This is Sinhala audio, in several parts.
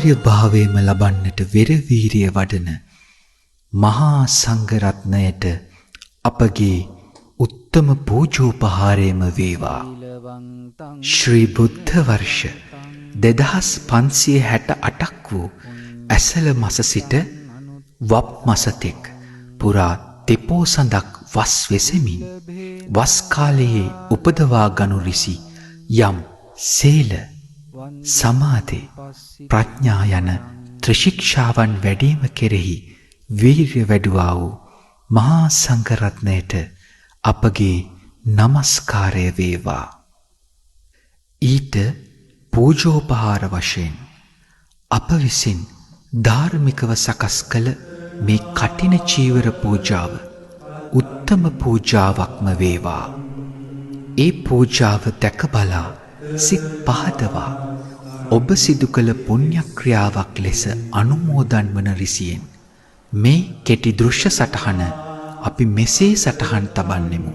ආර්ය භාවයම ලබන්නට වෙර වීරිය වඩන මහා සංඝරත්නයට අපගේ උත්තම පූජෝපහාරයම වේවා. ශ්‍රී බුද්ධ වර්ෂ 2568ක් වූ ඇසළ මස සිට වප් මස තෙක් පුරා තෙපෝසඳක් වස් වෙසෙමින් වස් කාලයේ උපදවා ගනු රිසි යම් සීල, සමාධි, ප්‍රඥා යන ත්‍රිශික්ෂාවන් වැඩීම කෙරෙහි වීර්ය වැඩුවා වූ මහා සංඝරත්නයට අපගේ නමස්කාරය වේවා. ඊට පූජෝපහාර වශයෙන් අප විසින් ධාර්මිකව සකස් කළ මේ කඨින චීවර පූජාව උත්තම පූජාවක්ම වේවා. ඒ පූජාව දැක බලා සිත් පහදවා ඔබ සිදු කළ පුණ්‍ය ක්‍රියාවක් ලෙස අනුමෝදන් වන රිසියෙන් මේ කෙටි දෘශ්‍ය සටහන අපි මෙසේ සටහන් තබන්නෙමු.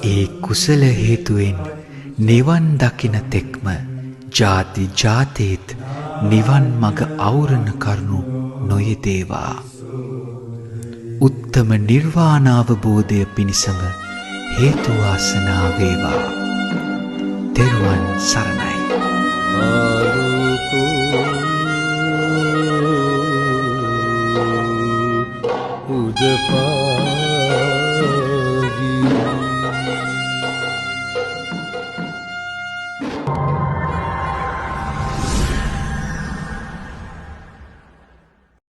ඒ කුසල හේතුවෙන් නිවන් දකින තෙක්ම ජාති ජාතීත් නිවන් මඟ අවරණ කරුණු නොයෙදේවා. උත්තම නිර්වාණාවබෝධය පිණිසම හේතු වාසනා වේවා. තෙරුවන් සරණයි. උදපා